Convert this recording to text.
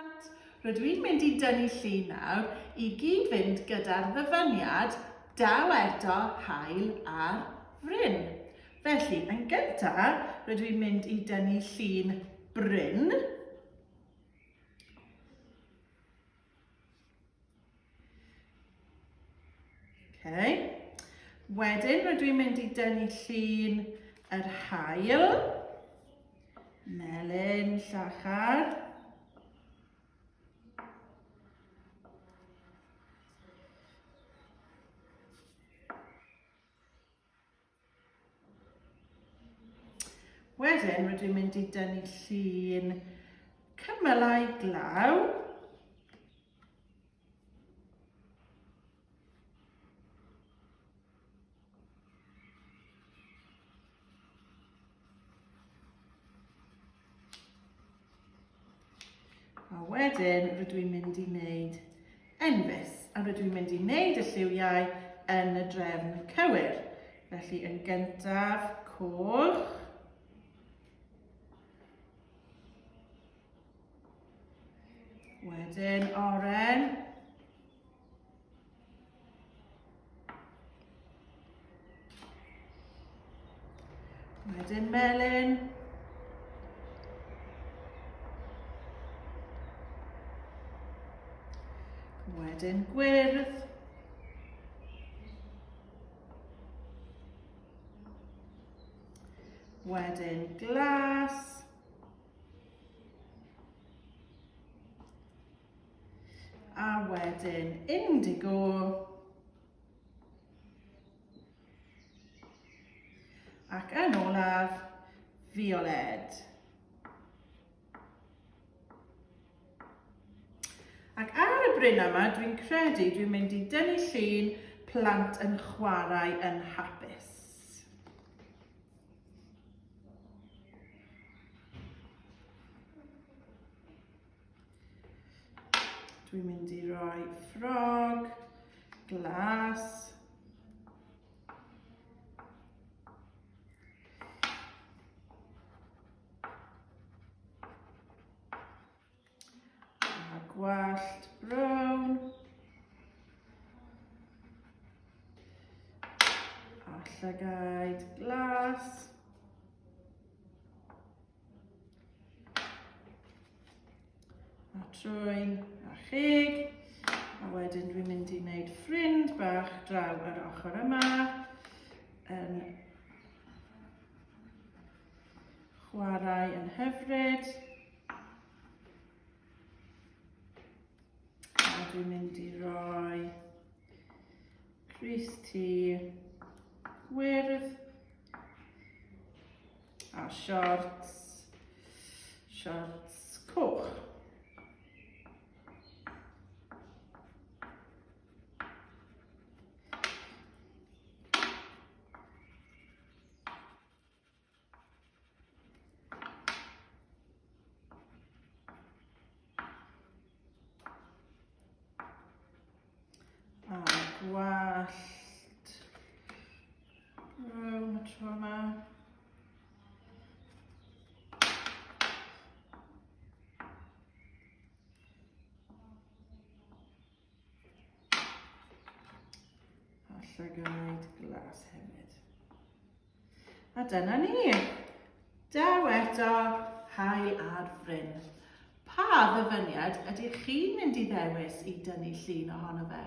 Plant, rydw i'n mynd i dynnu llun nawr i gyd-fynd gyda'r ddyfyniad 'Daw eto haul ar fryn'. Felly, yn gyntaf, rydw i'n mynd i dynnu llun bryn. Okay. Wedyn rydw i'n mynd i dynnu llun yr haul, melyn, llachar. Wedyn rydw i'n mynd i dynnu llun cymylau glaw. A wedyn rydw i'n mynd i wneud enfys a rydw i'n mynd i wneud y lliwiau yn y drefn cywir. Felly yn gyntaf coch, wedyn oren, Wedyn melyn. Wedyn gwyrdd. Wedyn glas. A wedyn indigo. Ac yn olaf, fioled. Ac ar y bryn yma, dwi'n credu dwi'n mynd i dynnu llun plant yn chwarae yn hapus. Dwi'n mynd i roi ffrog, glas, a gwallt brown a llygaid glas. A trwyn a chig. A wedyn dwi'n mynd i wneud ffrind bach draw yr ochr yma. Yn chwarae yn hyfryd. A dwi'n mynd i roi crys T gwyrdd a siorts, siorts coch. A gwallt brown y tro yma. A llygaid glas hefyd. A dyna ni. Daw eto hael ar fryn. Pa ddyfyniad ydych chi'n mynd i ddewis i dynnu llun ohono fe?